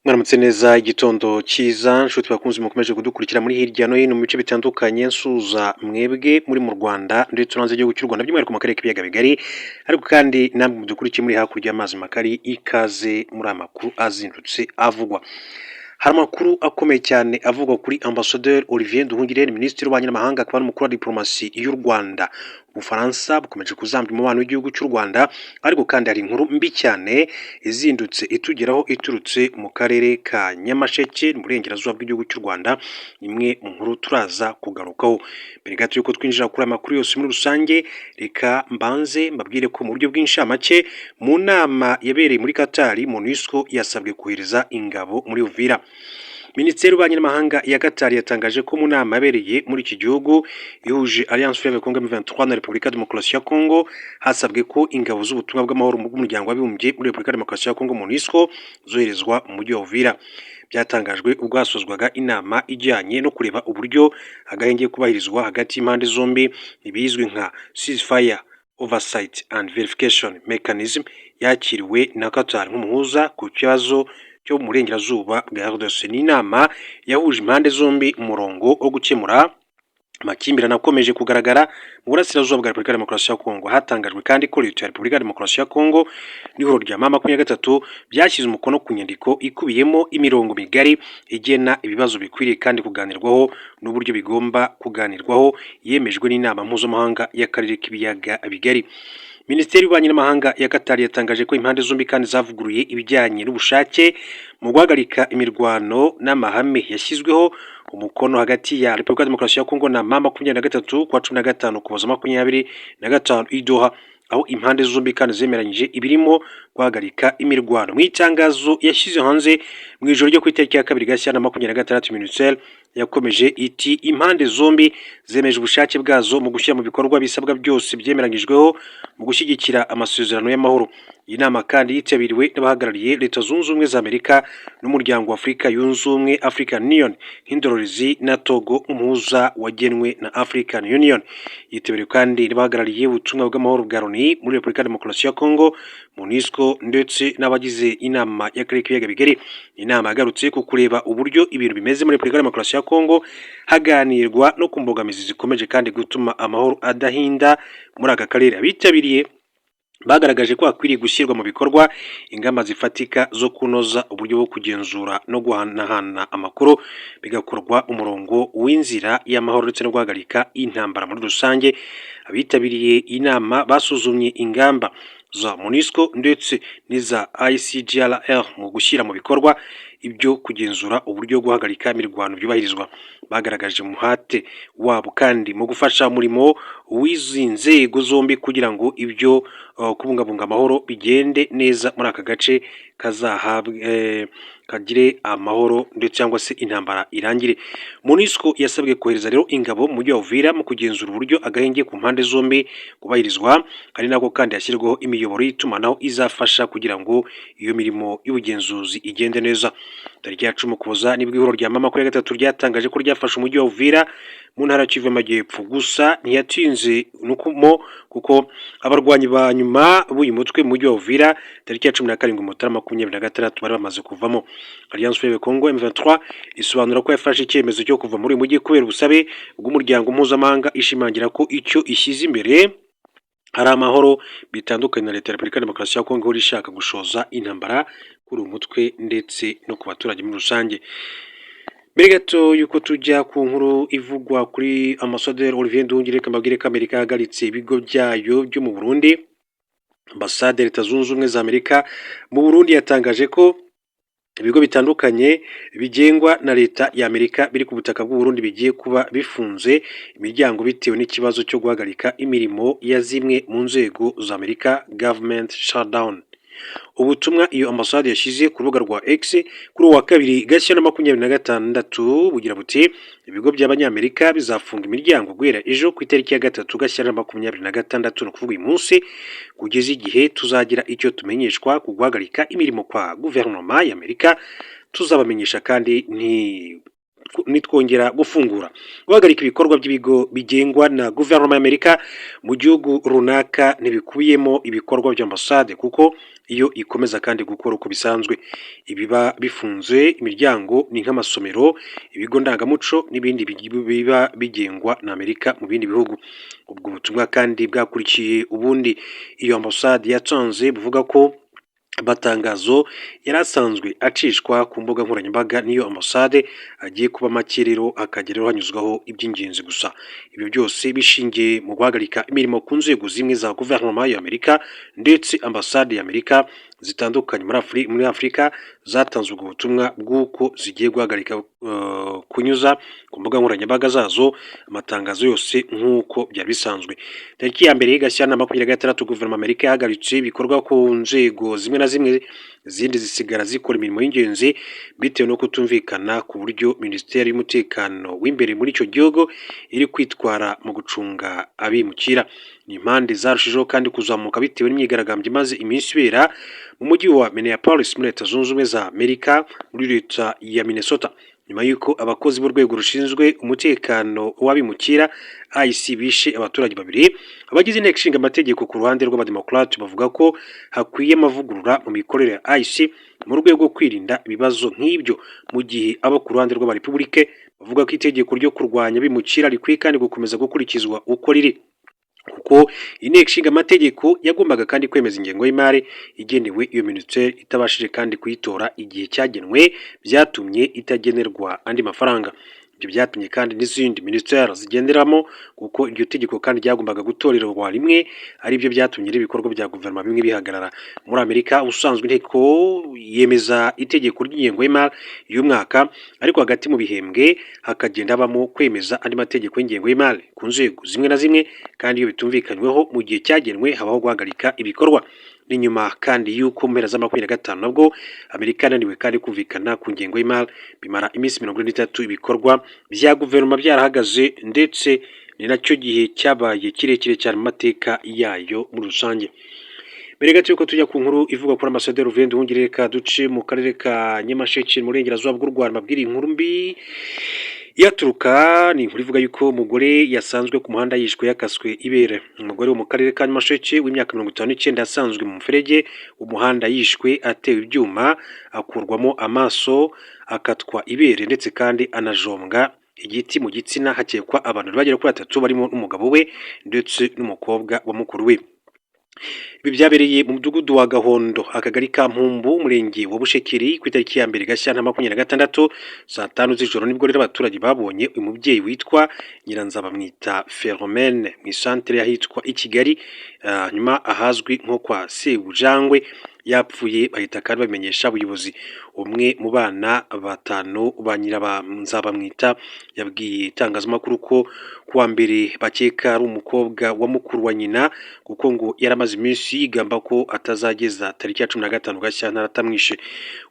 Mwaramutse neza, igitondo cyiza, nshuti bakunzi mukomeje kudukurikira muri hirya no hino mu bice bitandukanye. Nsuhuza mwebwe muri mu Rwanda ndetse no hanze y'igihugu cy'u Rwanda, by'umwihariko mu karere k'ibiyaga bigari, ariko kandi namwe mudukurikiye muri hakurya y'amazi magari, ikaze muri aya makuru azindutse avugwa. Hari amakuru akomeye cyane avugwa kuri Ambasaderi Olivier Nduhungirehe, Minisitiri w'Ububanyi n'Amahanga akaba n'umukuru wa diplomasi y'u Rwanda. Ubufaransa bukomeje kuzambya umubano w'igihugu cy'u Rwanda, ariko kandi hari inkuru mbi cyane izindutse itugeraho iturutse mu karere ka Nyamasheke mu burengerazuba bw'igihugu cy'u Rwanda, imwe mu nkuru turaza kugarukaho. Mbere gato y'uko twinjira kuri aya makuru yose muri rusange, reka mbanze mbabwire ko mu buryo bw'inshamake, mu nama yabereye muri Qatar, MONUSCO yasabwe kohereza ingabo muri Uvira. Minisiteri y'Ububanyi n'Amahanga ya Qatar yatangaje ko mu nama yabereye muri iki gihugu ihuje Alliance Fleuve Congo M23 na Repubulika Demokarasi ya Congo, hasabwe ko ingabo z'ubutumwa bw'amahoro bw'umuryango w'abibumbye muri Repubulika Demokarasi ya Congo, MONUSCO, zoherezwa mu mujyi wa Uvira. Byatangajwe ubwo hasozwaga inama ijyanye no kureba uburyo agahenge kubahirizwa hagati y'impande zombi, ibizwi nka ceasefire oversight and verification mechanism, yakiriwe na Qatar nk'umuhuza ku kibazo cyo mu burengerazuba bwa RDC. Ni inama yahuje impande zombi umurongo wo gukemura amakimbirane akomeje kugaragara mu burasirazuba bwa Repubulika ya Demokarasi ya Kongo. Hatangajwe kandi ko Leta ya Repubulika ya Demokarasi ya Kongo n'ihuriro rya M23 byashyize umukono ku nyandiko ikubiyemo imirongo migari igena ibibazo bikwiriye kandi kuganirwaho n'uburyo bigomba kuganirwaho, yemejwe n'inama mpuzamahanga y'akarere k'ibiyaga bigari. Minisiteri y'Ububanyi n'Amahanga ya Qatar yatangaje ko impande zombi kandi zavuguruye ibijyanye n'ubushake mu guhagarika imirwano n'amahame yashyizweho umukono hagati ya Repubulika ya Demokarasi ya Kongo na M23 kuwa 15 Ukuboza 25 i Doha, aho impande zombi kandi zemeranyije ibirimo guhagarika imirwano. Mu itangazo yashyize hanze mu ijoro ryo ku itariki ya 2 Gashyantare 26, MINUSCA yakomeje iti: "Impande zombi zemeje ubushake bwazo mu gushyira mu bikorwa bisabwa byose byemeranyijweho mu gushyigikira amasezerano y'amahoro." Iyi nama kandi yitabiriwe n'abahagarariye Leta Zunze Ubumwe za Amerika n'Umuryango wa Afurika Yunze Ubumwe, African Union, nk'indorerezi, na Togo umuhuza wagenwe na African Union. Yitabiriwe kandi n'abahagarariye ubutumwa bw'amahoro bwa Loni muri Repubulika ya Demokarasi ya Congo, MONUSCO, ndetse n'abagize inama y'akarere k'ibiyaga bigari. Inama yagarutse ku kureba uburyo ibintu bimeze muri Repubulika ya Demokarasi ya Congo, haganirwa no ku mbogamizi zikomeje kandi gutuma amahoro adahinda muri aka karere. Abitabiriye bagaragaje ko hakwiriye gushyirwa mu bikorwa ingamba zifatika zo kunoza uburyo bwo kugenzura no guhanahana amakuru, bigakorwa umurongo w'inzira y'amahoro ndetse no guhagarika intambara muri rusange. Abitabiriye inama basuzumye ingamba za MONUSCO ndetse n'iza ICGLR mu gushyira mu bikorwa ibyo kugenzura uburyo guhagarika imirwano byubahirizwa. Bagaragaje umuhate wabo kandi mu gufasha umurimo w'izi nzego zombi kugira ngo ibyo kubungabunga amahoro bigende neza muri aka gace, kazahabwe kagire amahoro ndetse cyangwa se intambara irangire. MONUSCO yasabwe kohereza rero ingabo mu mujyi wa Uvira mu kugenzura uburyo agahenge ku mpande zombi kubahirizwa, ari nako kandi hashyirwaho imiyoboro y'itumanaho izafasha kugira ngo iyo mirimo y'ubugenzuzi igende neza. Tariki ya 10 Ukuboza nibwo ihuriro rya M23 ryatangaje ko ryafashe umujyi wa Uvira mu ntara ya Kivu y'Amajyepfo. Gusa ntiyatinze nukumo, kuko abarwanyi ba nyuma b'uyu mutwe mu mujyi wa Uvira tariki ya 17 Mutarama 26 bari bamaze kuvamo. Alliance Fleuve Congo M23 isobanura ko yafashe icyemezo cyo kuva muri uyu mujyi kubera ubusabe bw'umuryango mpuzamahanga, ishimangira ko icyo ishyize imbere hari amahoro, bitandukanye na Leta ya Repubulika ya Demokarasi ya Kongo ihora ishaka gushoza intambara kuri uyu mutwe ndetse no ku baturage muri rusange. Mbere gato y'uko tujya ku nkuru ivugwa kuri Ambasaderi Olivier Nduhungirehe, reka mbabwire ko Amerika yahagaritse ibigo byayo byo mu Burundi. Ambasade ya Leta Zunze Ubumwe za Amerika mu Burundi yatangaje ko ibigo bitandukanye bigengwa na Leta ya Amerika biri ku butaka bw'u Burundi bigiye kuba bifunze imiryango bitewe n'ikibazo cyo guhagarika imirimo ya zimwe mu nzego za Amerika, government shutdown. Ubutumwa iyo ambasade yashyize ku rubuga rwa X kuri uwa 2 Gashyantare 26 bugira buti: "Ibigo by'Abanyamerika bizafunga imiryango guhera ejo ku itariki ya 3 Gashyantare 26, ni ukuvuga uyu munsi, kugeza igihe tuzagira icyo tumenyeshwa ku guhagarika imirimo kwa guverinoma y'Amerika. Tuzabamenyesha kandi nitwongera gufungura." Guhagarika ibikorwa by'ibigo bigengwa na guverinoma y'Amerika mu gihugu runaka ntibikubiyemo ibikorwa by'ambasade kuko Iyo ikomeza kandi gukora uko bisanzwe, ibiba bifunze imiryango ni nk'amasomero, ibigo ndangamuco n'ibindi biba bigengwa na Amerika mu bindi bihugu. Ubwo butumwa kandi bwakurikiye ubundi iyo ambasade yatanze, buvuga ko amatangazo yari asanzwe acishwa ku mbuga nkoranyambaga n'iyo ambasade agiye kuba make rero, akajya rero hanyuzwaho iby'ingenzi gusa. Ibyo byose bishingiye mu guhagarika imirimo ku nzego zimwe za guverinoma y'Amerika ndetse ambasade y'Amerika zitandukanye muri Afurika zatanze ubwo butumwa bw'uko zigiye guhagarika kunyuza ku mbuga nkoranyambaga zazo amatangazo yose nk'uko byari bisanzwe. Tariki ya 1 Gashyantare 2026, guverinoma Amerika yahagaritse ibikorwa ku nzego zimwe na zimwe, izindi zisigara zikora imirimo y'ingenzi, bitewe no kutumvikana ku buryo minisiteri y'umutekano w'imbere muri icyo gihugu iri kwitwara mu gucunga abimukira. Ni impande zarushijeho kandi kuzamuka bitewe n'imyigaragambyo imaze iminsi ibera mu mujyi wa Minneapolis muri Leta Zunze Ubumwe za Amerika, muri leta ya Minnesota, nyuma y'uko abakozi b'urwego rushinzwe umutekano w'abimukira ICE bishe abaturage babiri. Abagize inteko ishinga amategeko ku ruhande rw'Abademokarate bavuga ko hakwiye amavugurura mu mikorere ya ICE mu rwego rwo kwirinda ibibazo nk'ibyo, mu gihe abo ku ruhande rw'Abarepubulike bavuga ko itegeko ryo kurwanya abimukira rikwiye kandi gukomeza gukurikizwa uko riri, kuko inteko ishinga amategeko yagombaga kandi kwemeza ingengo y'imari igenewe iyo minisiteri itabashije kandi kuyitora igihe cyagenwe, byatumye itagenerwa andi mafaranga. Ibyo byatumye kandi n'izindi minisiteri zigenderamo, kuko iryo tegeko kandi ryagombaga gutorerwa rimwe, aribyo byatumye ibikorwa bya guverinoma bimwe bihagarara. Muri Amerika ubusanzwe inteko yemeza itegeko ry'ingengo y'imari y'umwaka, ariko hagati mu bihembwe hakagenda habamo kwemeza andi mategeko y'ingengo y'imari ku nzego zimwe na zimwe, kandi iyo bitumvikanyweho mu gihe cyagenwe habaho guhagarika ibikorwa. Ni nyuma kandi y'uko mu mpera za 25 nabwo Amerika yananiwe kandi kumvikana ku ngengo y'imari, bimara iminsi 43 ibikorwa bya guverinoma byarahagaze, ndetse ni nacyo gihe cyabaye kirekire cyane mu mateka yayo muri rusange. Mbere gato yuko tujya ku nkuru ivuga kuri Ambasaderi Olivier Nduhungirehe, reka duce mu karere ka Nyamasheke mu burengerazuba bw'u Rwanda, mbabwire inkuru mbi iyaturuka. Ni inkuru ivuga yuko umugore yasanzwe ku muhanda yishwe yakaswe ibere. Umugore wo mu karere ka Nyamasheke w'imyaka 59 yasanzwe mu muferege umuhanda yishwe atewe ibyuma, akurwamo amaso, akatwa ibere, ndetse kandi anajombwa igiti mu gitsina. Hakekwa abantu bagera kuri batatu barimo n'umugabo we ndetse n'umukobwa wa mukuru we. Ibi byabereye mu mudugudu wa Gahondo, akagari ka Mpumbu, umurenge wa Bushekeri, ku itariki ya 1 Gashyantare 2026 saa 5 z'ijoro. Nibwo rero abaturage babonye uyu mubyeyi witwa Nyiranzabamwita Philomene mu isantere y'ahitwa i Kigali, hanyuma ahazwi nko kwa Sebujangwe, yapfuye, bahita kandi babimenyesha ubuyobozi. Umwe mu bana batanu ba Nyiranzabamwita yabwiye itangazamakuru ko kuwa mbere bakeka ari umukobwa wa mukuru wa nyina, kuko ngo yari amaze iminsi yigamba ko atazageza tariki ya 15 Gashyantare atamwishe.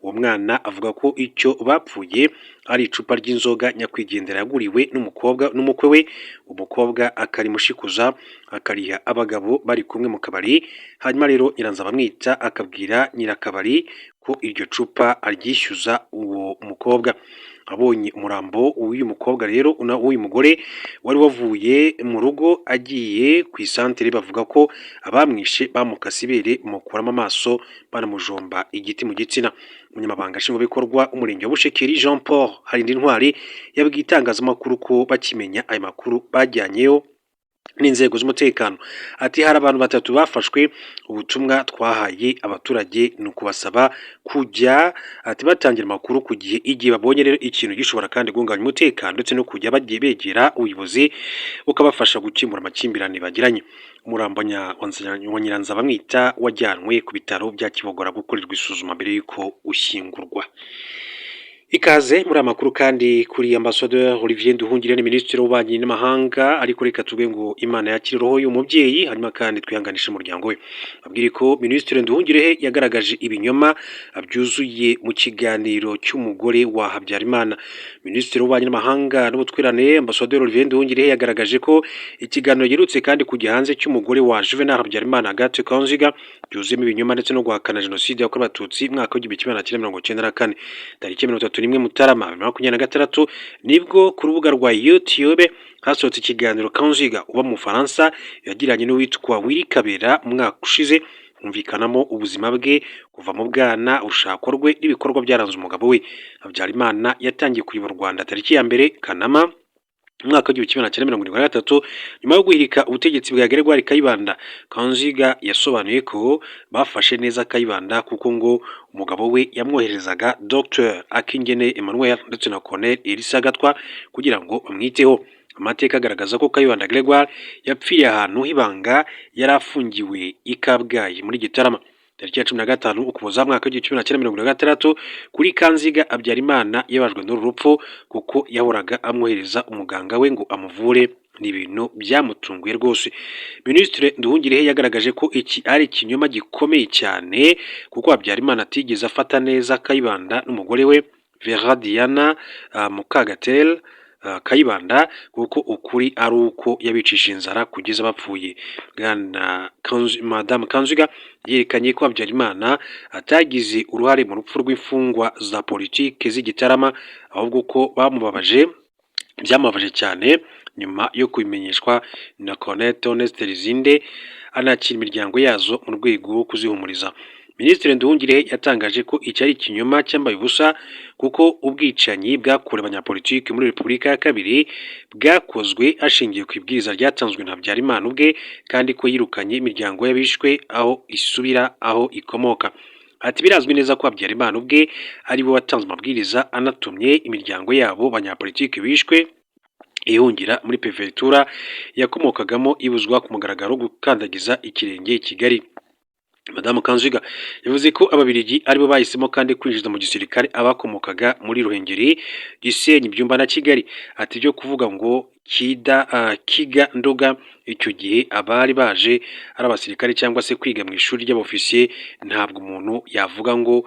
Uwo mwana avuga ko icyo bapfuye ari icupa ry'inzoga nyakwigendera yaguriwe n'umukobwa n'umukwe we, umukobwa akarimushikuza akariha abagabo bari kumwe mu kabari. Hanyuma rero Nyiranzabamwita akabwira nyirakabari ko iryo cupa aryishyuza uwo mukobwa. Abonye umurambo w'uyu mukobwa rero, w'uyu mugore wari wavuye mu rugo agiye ku isantere, bavuga ko abamwishe bamukase ibere, bamukuramo amaso, banamujomba igiti mu gitsina. Umunyamabanga Nshingwabikorwa w'umurenge wa Bushekeri, Jean Paul Harindintwari, yabwiye itangazamakuru ko bakimenya ayo makuru bajyanyeyo n'inzego z'umutekano. Ati: "Hari abantu batatu bafashwe. Ubutumwa twahaye abaturage ni ukubasaba kujya," ati, "batangira amakuru ku gihe igihe babonye rero ikintu gishobora kandi guhungabanya umutekano, ndetse no kujya bagiye begera ubuyobozi bukabafasha gukemura amakimbirane bagiranye." Umurambo wa Nyiranzabamwita wajyanwe ku bitaro bya Kibogora gukorerwa isuzuma mbere y'uko ushyingurwa. Ikaze muri aya makuru kandi kuri Ambasaderi Olivier Nduhungirehe, ni Minisitiri w'Ububanyi n'Amahanga. Ariko reka tuvuge ngo Imana yakire roho y'uyu mubyeyi, hanyuma kandi twihanganishe umuryango we. Babwire ko Minisitiri Nduhungirehe yagaragaje ibinyoma byuzuye mu kiganiro cy'umugore wa Habyarimana. Minisitiri w'Ububanyi n'Amahanga n'Ubutwererane, Ambasaderi Olivier Nduhungirehe, yagaragaje ko ikiganiro giherutse kandi kujya hanze cy'umugore wa Juvenal Habyarimana, Agathe Kanziga, byuzuyemo ibinyoma ndetse no guhakana Jenoside yakorewe Abatutsi mu mwaka w'1994. Tariki 31 Mutarama 2026 nibwo ku rubuga rwa YouTube hasohotse ikiganiro Kanziga uba mu Bufaransa yagiranye n'uwitwa Willy Kabera mu mwaka ushize. Humvikanamo ubuzima bwe kuva mu bwana, urushako rwe n'ibikorwa byaranze umugabo we. Habyarimana yatangiye kuyobora u Rwanda tariki ya 1 Kanama umwaka w'1973, nyuma yo guhirika ubutegetsi bwa Gregoire Kayibanda. Kanziga yasobanuye ko bafashe neza Kayibanda, kuko ngo umugabo we yamwoherezaga Dr Akingene Emmanuel ndetse na Colonel Elisa Gatwa kugira ngo bamwiteho. Amateka agaragaza ko Kayibanda Gregoire yapfiriye ahantu h'ibanga yari afungiwe i Kabgayi muri Gitarama, tariki ya 15 Ukuboza mwaka w'1976. Kuri Kanziga, Habyarimana yabajwe n'uru rupfu kuko yahoraga amwohereza umuganga we ngo amuvure. Ni ibintu byamutunguye rwose. Minisitiri Nduhungirehe yagaragaje ko iki ari ikinyoma gikomeye cyane, kuko Habyarimana atigeze afata neza Kayibanda n'umugore we Vera Diana Mukagatera Kayibanda, kuko ukuri ari uko yabicisha inzara kugeza bapfuye. Bwana Madamu Kanziga yerekanye ko Habyarimana atagize uruhare mu rupfu rw'imfungwa za politiki z'Igitarama, ahubwo ko bamubabaje, byamubabaje cyane nyuma yo kubimenyeshwa na Colonel Theoneste Lizinde, anakira imiryango yazo mu rwego rwo kuzihumuriza. Minisitiri Nduhungirehe yatangaje ko iki ari ikinyoma cyambaye ubusa, kuko ubwicanyi bwakorewe abanyapolitiki muri Repubulika ya kabiri bwakozwe hashingiwe ku ibwiriza ryatanzwe na Habyarimana ubwe, kandi ko yirukanye imiryango y'abishwe aho isubira aho ikomoka. Ati: "Birazwi neza ko Habyarimana ubwe ari we watanze amabwiriza anatumye imiryango yabo banyapolitiki bishwe ihungira muri perefegitura yakomokagamo, ibuzwa ku mugaragaro gukandagiza ikirenge i Kigali." Madamu Kanziga yavuze ko Ababiligi aribo bahisemo kandi kwinjiza mu gisirikare abakomokaga muri Ruhengeri, Gisenyi, Byumba na Kigali. Ati: "Ibyo kuvuga ngo kida Kiga Nduga, icyo gihe abari baje ari abasirikare cyangwa se kwiga mu ishuri ry'abofisiye, ntabwo umuntu yavuga ngo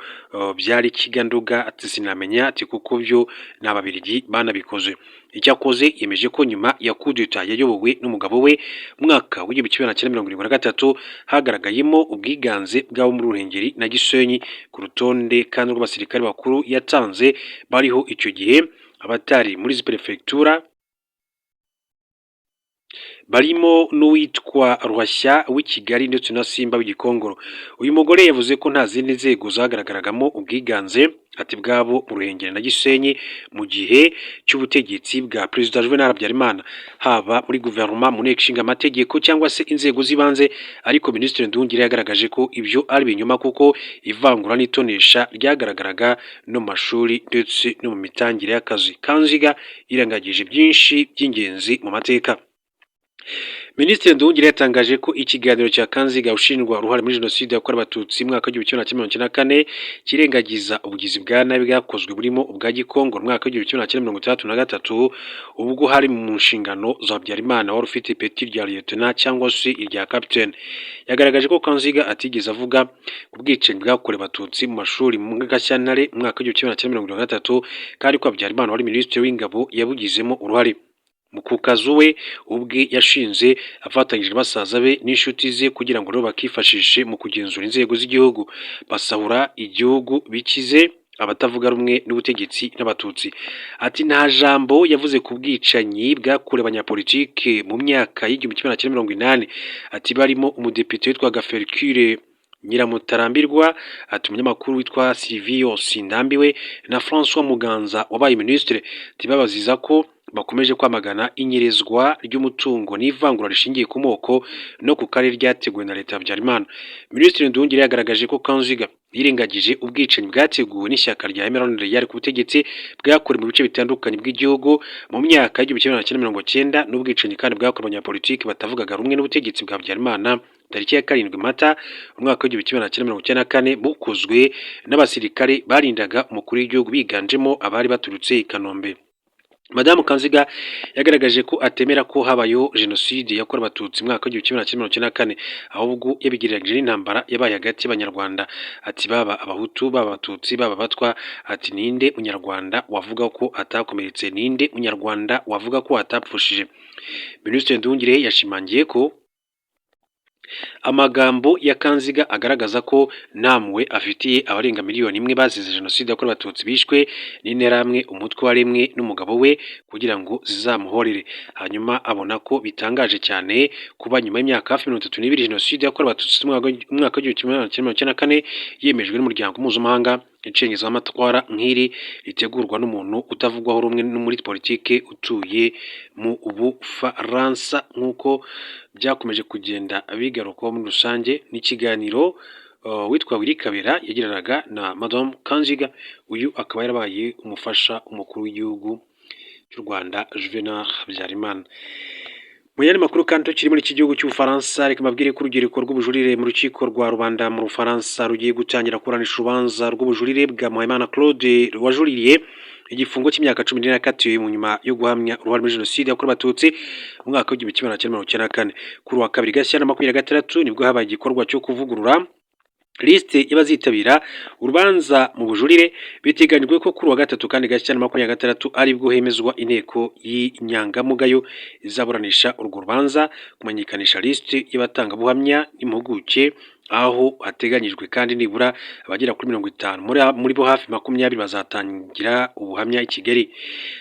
byari Kiga Nduga." Ati: "Sinamenya," ati, "kuko byo ni Ababiligi banabikoze." Icyakoze yemeje ko nyuma ya kudeta yayobowe n'umugabo we mu mwaka w'1973, hagaragayemo ubwiganze bw'abo muri Ruhengeri na Gisenyi ku rutonde kandi rw'abasirikare bakuru yatanze bariho icyo gihe. Abatari muri izi perefegitura barimo n'uwitwa Ruhashya w'i Kigali ndetse na Simba w'Igikongoro. Uyu mugore yavuze ko nta zindi nzego zagaragaragamo ubwiganze, ati, bwabo mu Ruhengeri na Gisenyi mu gihe cy'ubutegetsi bwa Perezida Juvenal Habyarimana, haba muri guverinoma, mu nteko ishinga amategeko cyangwa se inzego z'ibanze. Ariko Minisitiri Nduhungirehe yagaragaje ko ibyo ari ibinyoma, kuko ivangura n'itonesha ryagaragaraga no mu mashuri ndetse no mu mitangire y'akazi. Kanziga yirengagije byinshi by'ingenzi mu mateka. Minisitiri Nduhungirehe yatangaje ko ikiganiro cya Kanziga ushinjwa uruhare muri Jenoside yakorewe Abatutsi mu mwaka w'1994 kirengagiza ubugizi bwa nabi bwakozwe, burimo ubwa Gikongoro mu mwaka w'1963, ubwo hari mu nshingano za Habyarimana wari ufite ipeti rya lieutenant cyangwa se irya capitaine. Yagaragaje ko Kanziga atigeze avuga ku bwicanyi bwakorewe Abatutsi mu mashuri muri Gashyantare mu mwaka w'1973, kandi ko Habyarimana wari Minisitiri w'Ingabo yabugizemo uruhare ku kazu we ubwe yashinze afatanyije na basaza be n'inshuti ze, kugira ngo rero bakifashishe mu kugenzura inzego z'igihugu, basahura igihugu, bikize abatavuga rumwe n'ubutegetsi n'Abatutsi. Ati: "Nta jambo yavuze ku bwicanyi bwakorewe abanyapolitike mu myaka y'1980." Ati: "Barimo umudepite witwaga Fercure Nyiramutarambirwa," ati, "umunyamakuru witwa Silvio Sindambiwe na François Muganza wabaye minisitiri." Ati: "Babaziza ko bakomeje kwamagana inyerezwa ry'umutungo n'ivangura rishingiye ku moko no ku karere ryateguwe na leta ya Habyarimana." Minisitiri Nduhungirehe yagaragaje ko Kanziga yirengagije ubwicanyi bwateguwe n'ishyaka rya MRND ryari ku butegetsi, bwakorewe mu bice bitandukanye bw'igihugu mu myaka y'1990, n'ubwicanyi kandi bwakorewe abanyapolitiki batavugaga rumwe n'ubutegetsi bwa Habyarimana tariki ya 7 Mata umwaka w'1994, bukozwe n'abasirikare barindaga umukuru w'igihugu biganjemo abari baturutse i Kanombe. Madamu Kanziga yagaragaje ko atemera ko habayeho Jenoside yakorewe Abatutsi mu mwaka w'1994, ahubwo yabigereranyije n'intambara yabaye hagati y'Abanyarwanda. Ati: "Baba Abahutu, baba Abatutsi, baba Abatwa," ati, "ninde Munyarwanda wavuga ko atakomeretse? Ninde Munyarwanda wavuga ko atapfushije?" Minisitiri Nduhungirehe yashimangiye ko Amagambo ya Kanziga agaragaza ko nta mpuhwe afitiye abarenga miliyoni 1 bazize Jenoside yakorewe Abatutsi bishwe n'Interahamwe, umutwe waremwe n'umugabo we kugira ngo zizamuhorere. Hanyuma abona ko bitangaje cyane kuba nyuma y'imyaka hafi 32 Jenoside yakorewe Abatutsi mu mwaka w'1994 yemejwe n'umuryango mpuzamahanga, icengezamatwara nk'iri ritegurwa n'umuntu utavugwaho rumwe muri politike utuye mu Bufaransa, nk'uko byakomeje kugenda bigarukwaho muri rusange n'ikiganiro witwa Willy Kabera yagiranaga na Madame Kanziga. Uyu akaba yarabaye umufasha umukuru w'igihugu cy'u Rwanda, Juvenal Habyarimana. Mu yandi makuru kandi tukiri muri iki gihugu cy'Ubufaransa, reka mbabwire ko urubyiruko rw'ubujurire mu rukiko rwa rubanda mu Bufaransa rugiye gutangira kuburanisha urubanza rw'ubujurire bwa Muhayimana Claude, wajuririye igifungo cy'imyaka 14 yakatiwe mu nyuma yo guhamya uruhare muri Jenoside yakorewe Abatutsi mu mwaka w'1994. Kuri uwa kabiri Gashyantare 26 nibwo habaye igikorwa cyo kuvugurura lisite y'abazitabira urubanza mu bujurire. Biteganyijwe ko kuri uwa gatatu kandi Gashyantare 26 aribwo hemezwa inteko y'inyangamugayo izaburanisha urwo rubanza, kumenyekanisha lisite y'abatangabuhamya n'impuguke, aho hateganyijwe kandi nibura abagera kuri 50, muri bo hafi 20 bazatangira ubuhamya i Kigali.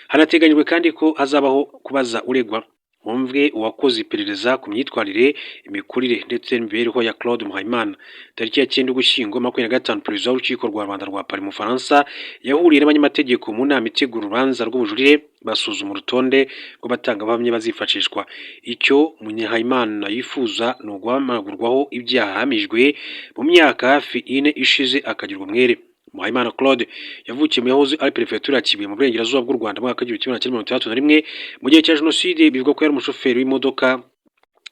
Hanateganyijwe kandi ko hazabaho kubaza uregwa, humvwe uwakoze iperereza ku myitwarire, imikurire ndetse n'imibereho ya Claude Muhayimana. Tariki ya 9 Ugushyingo 25, perezida w'urukiko rwa rubanda rwa Paris mu Bufaransa yahuriye n'abanyamategeko mu nama itegura urubanza rw'ubujurire, basuzuma urutonde rw'abatangabuhamya bazifashishwa. Icyo Muhayimana yifuza ni uguhanagurwaho ibyaha yahamijwe mu myaka hafi 4 ishize, akagirwa umwere. Muhayimana Claude yavukiye mu yahoze ari perefegitura ya Kibuye mu burengerazuba bw'u Rwanda mu mwaka w'1961. Mu gihe cya Jenoside bivugwa ko yari umushoferi w'imodoka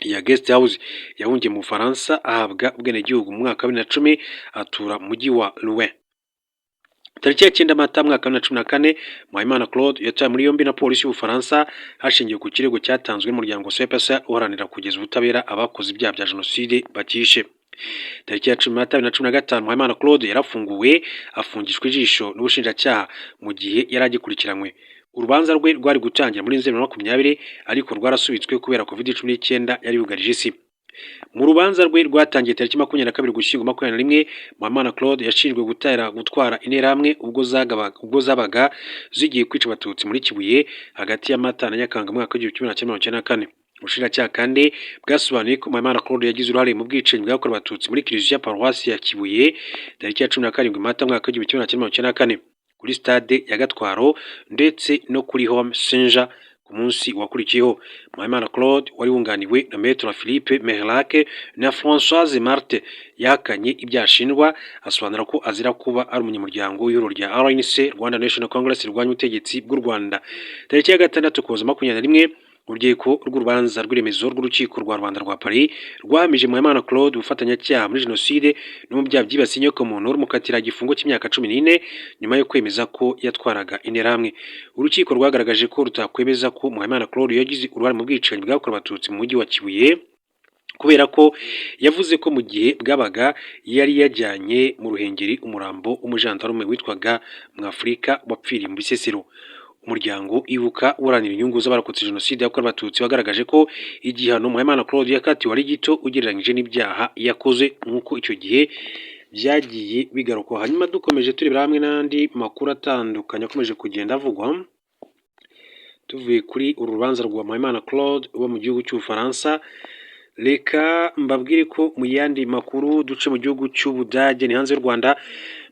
ya Guest House. Yahungiye mu Bufaransa, ahabwa ubwenegihugu mu mwaka wa 2010, atura mu mujyi wa Rouen. Tariki ya 9 Mata mwaka wa 2014, Muhayimana Claude yatawe muri yombi na polisi y'Ubufaransa hashingiwe ku kirego cyatanzwe n'umuryango CPC uharanira kugeza ubutabera abakoze ibyaha bya Jenoside bakishe. Tariki ya 10 Mata 2015, Muhayimana Claude yarafunguwe, afungishwa ijisho n'ubushinjacyaha mu gihe yari agikurikiranywe. Urubanza rwe rwari gutangira muri Nzeri 2020, ariko rwarasubitswe kubera Covid-19 yari yugarije isi. Mu rubanza rwe rwatangiye tariki 22 Ugushyingo 21, Muhayimana Claude yashinjwe gutwara Interahamwe ubwo zabaga zigiye kwica Abatutsi muri Kibuye hagati ya Mata na Nyakanga mu mwaka w'1994. Ubushinjacyaha kandi bwasobanuye ko Muhayimana Claude yagize uruhare mu bwicanyi bwakorewe Abatutsi muri Kiliziya Paruwasi ya Kibuye tariki ya 17 Mata mwaka w'1994, kuri stade ya Gatwaro ndetse no kuri Home Saint Jean ku munsi wakurikiyeho. Muhayimana Claude wari wunganiwe na Maître Philippe Meilhac na Françoise Martin yahakanye ibyaha ashinjwa, asobanura ko azira kuba ari umunyamuryango w'ihuriro rya RNC, Rwanda National Congress, rirwanya ubutegetsi bw'u Rwanda. Tariki ya 6 Ukuboza 21, urukiko rw'urubanza rw'iremezo rw'urukiko rwa rubanda rwa Paris rwahamije Muhayimana Claude ubufatanyacyaha muri Jenoside no mu byaha byibasiye inyokomuntu, rumukatira igifungo cy'imyaka 14 nyuma yo kwemeza ko yatwaraga Interahamwe. Urukiko rwagaragaje ko rutakwemeza ko Muhayimana Claude yagize uruhare mu bwicanyi bwakorewe Abatutsi mu mujyi wa Kibuye, kubera ko yavuze ko mu gihe bwabaga yari yajyanye mu Ruhengeri umurambo w'umujandarume witwaga Mwafurika wapfiriye mu Bisesero. Umuryango Ibuka uharanira inyungu z'abarokotse Jenoside yakorewe Abatutsi wagaragaje ko igihano Muhayimana Claude yakatiwe ari gito ugereranyije n'ibyaha yakoze, nk'uko icyo gihe byagiye bigarukwa. Hanyuma dukomeje turebera hamwe n'andi makuru atandukanye akomeje kugenda avugwa, tuvuye kuri uru rubanza rwa Muhayimana Claude uba mu gihugu cy'Ubufaransa, reka mbabwire ko mu yandi makuru duce mu gihugu cy'Ubudage, ni hanze y'u Rwanda,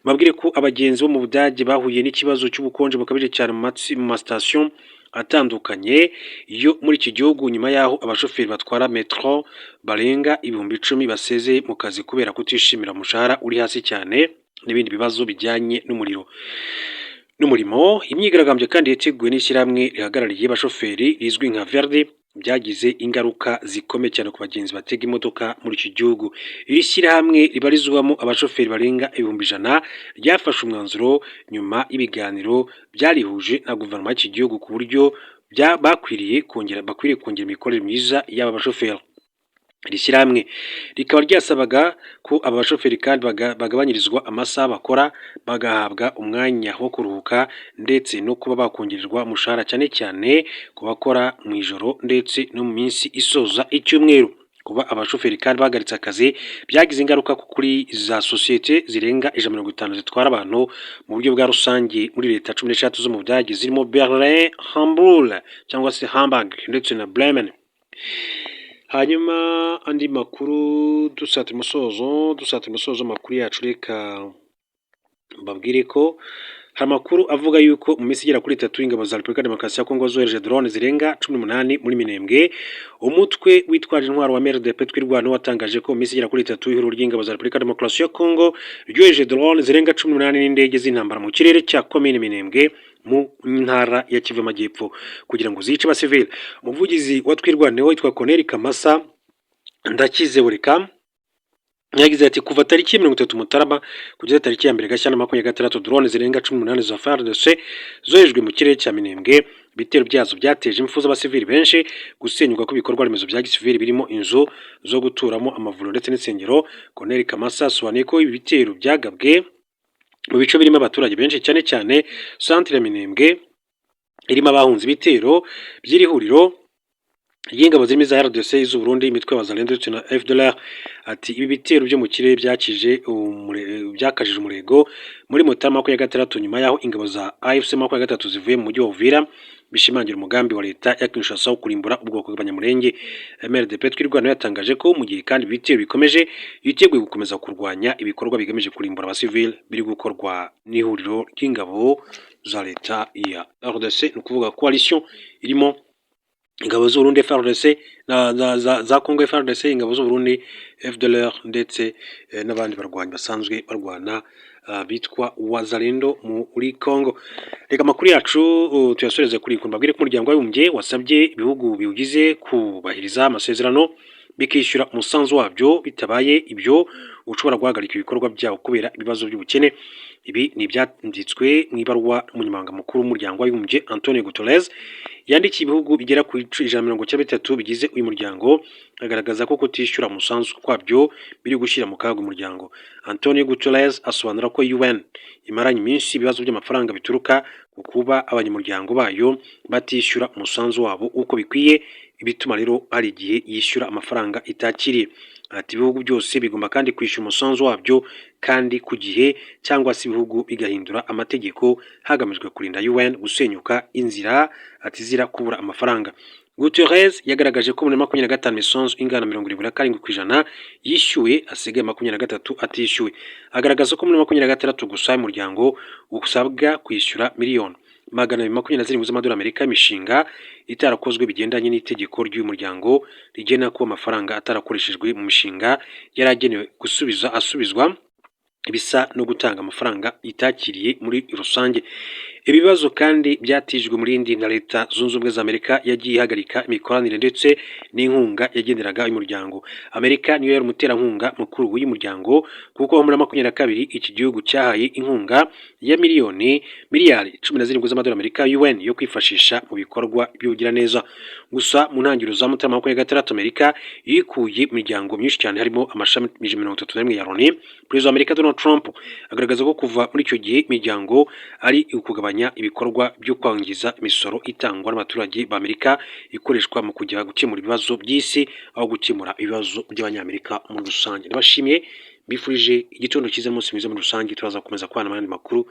mbabwire ko abagenzi bo mu Budage bahuye n'ikibazo cy'ubukonje bukabije cyane mu masitasiyo atandukanye yo muri iki gihugu, nyuma y'aho abashoferi batwara metro barenga 10,000 basezeye mu kazi kubera kutishimira umushahara uri hasi cyane n'ibindi bibazo bijyanye n'umuriro n'umurimo. Imyigaragambyo kandi yateguwe n'ishyirahamwe rihagarariye abashoferi rizwi nka Verdi byagize ingaruka zikomeye cyane ku bagenzi batega imodoka muri iki gihugu. Iri shyirahamwe ribarizwamo abashoferi barenga 100,000 ryafashe umwanzuro nyuma y'ibiganiro byarihuje na guverinoma y'iki gihugu ku buryo bakwiriye kongera imikorere myiza y'aba bashoferi. Iri shyirahamwe rikaba ryasabaga ko aba bashoferi kandi bagabanyirizwa amasaha bakora, bagahabwa umwanya wo kuruhuka, ndetse no kuba bakongererwa umushahara, cyane cyane ku bakora mu ijoro ndetse no mu minsi isoza icyumweru. Kuba abashoferi kandi bahagaritse akazi byagize ingaruka kuri za sosiyete zirenga 150 zitwara abantu mu buryo bwa rusange muri leta 13 zo mu Budage, zirimo Berlin, Hamburg cyangwa se Hamburg ndetse na Bremen. Hanyuma andi makuru, dusatira umusozo amakuru yacu, reka mbabwire ko hari amakuru avuga yuko mu minsi igera kuri 3 ingabo za Repubulika Demokarasi ya Kongo zohereje drone zirenga 18 muri Minembwe. Umutwe witwaje intwaro wa MRDP Twirwaneho watangaje ko mu minsi igera kuri 3 ihuriro ry'ingabo za Repubulika Demokarasi ya Kongo ryohereje drone zirenga 18 n'indege z'intambara mu kirere cya komine Minembwe mu ntara ya Kivu y'Amajyepfo kugira ngo zice abasivili. Umuvugizi wa Twirwaneho witwa Colonel Kamasa Ndakize Burika yagize ati: "Kuva tariki 30 Mutarama kugeza tariki ya 1 Gashyantare 26, drone zirenga 18 za FARDC zoherejwe mu kirere cya Minembwe. Ibitero byazo byateje impfu z'abasivili benshi, gusenyuka kw'ibikorwa remezo bya gisivili birimo inzu zo guturamo, amavuriro ndetse n'insengero." Colonel Kamasa asobanuye ko ibi bitero byagabwe mu bice birimo abaturage benshi, cyane cyane centre ya Minembwe irimo abahunze ibitero by'iri huriro ry'ingabo zirimo iza RDC, iz'u Burundi, imitwe y'Abazalendo ndetse na FDLR. Ati: "Ibi bitero byo mu kirere byakajije umurego muri Mutarama 26, nyuma y'aho ingabo za AFC 23 zivuye mu mujyi wa Uvira, bishimangira umugambi wa leta ya Kinshasa wo kurimbura ubwoko bw'Abanyamulenge." MRDP Twirwaneho yatangaje ko mu gihe kandi ibitero bikomeje, yiteguye gukomeza kurwanya ibikorwa bigamije kurimbura abasivili biri gukorwa n'ihuriro ry'ingabo za leta ya RDC, ni ukuvuga coalition irimo ingabo z'Uburundi FARDC na za Congo FARDC, ingabo z'Uburundi, FDLR ndetse n'abandi barwanyi basanzwe barwana bitwa Wazalendo muri Congo. Reka amakuru yacu tuyasoreze kuri iyi nkuru. Mbabwire ko Umuryango w'Abibumbye wasabye ibihugu biwugize kubahiriza amasezerano, bikishyura umusanzu wabyo, bitabaye ibyo ushobora guhagarika ibikorwa byawo kubera ibibazo by'ubukene. Ibi ni ibyanditswe mu ibaruwa Umunyamabanga Mukuru w'Umuryango w'Abibumbye Antonio Guterres yandikiye ibihugu bigera ku 193 bigize uyu muryango, agaragaza ko kutishyura umusanzu kwabyo biri gushyira mu kaga umuryango. Antonio Guterres asobanura ko UN imaranye iminsi ibibazo by'amafaranga bituruka ku kuba abanyamuryango bayo batishyura umusanzu wabo uko bikwiye, ibituma rero hari igihe yishyura amafaranga itakiriye. Ati: "Ibihugu byose bigomba kandi kwishyura umusanzu wabyo kandi ku gihe, cyangwa se ibihugu bigahindura amategeko hagamijwe kurinda UN gusenyuka inzira atizira kubura amafaranga." Guterres yagaragaje ko muri 25 imisanzu ingana 77% yishyuwe, asigaye 23 atishyuwe. Agaragaza ko muri 26 gusa umuryango usabwa kwishyura miliyoni 227 z'amadolari Amerika y'imishinga itarakozwe bigendanye n'itegeko ry'uyu muryango rigena ko amafaranga atarakoreshejwe mu mishinga yari agenewe gusubiza asubizwa, ibisa no gutanga amafaranga itakiriye muri rusange. Ibibazo kandi byatijwe umurindi na Leta Zunze Ubumwe za Amerika yagiye ihagarika imikoranire ndetse n'inkunga yageneraga uyu muryango. Amerika niyo yari umuterankunga mukuru w'uyu muryango, kuko muri 22 iki gihugu cyahaye inkunga ya miliyari 17 z'amadolari Amerika UN yo kwifashisha mu bikorwa by'ubugiraneza. Gusa mu ntangiriro za Mutarama 26, Amerika yikuye mu miryango myinshi cyane, harimo amashami 31 ya Loni. Perezida wa Amerika Donald Trump agaragaza ko kuva muri icyo gihe imiryango ari ukugabanya ibikorwa byo kwangiza imisoro itangwa n'abaturage ba Amerika ikoreshwa mu kujya gukemura ibibazo by'isi aho gukemura ibibazo by'Abanyamerika muri rusange. Ndabashimiye, mbifurije igitondo cyiza n'umunsi mwiza muri rusange. Turaza gukomeza kubana n'andi makuru.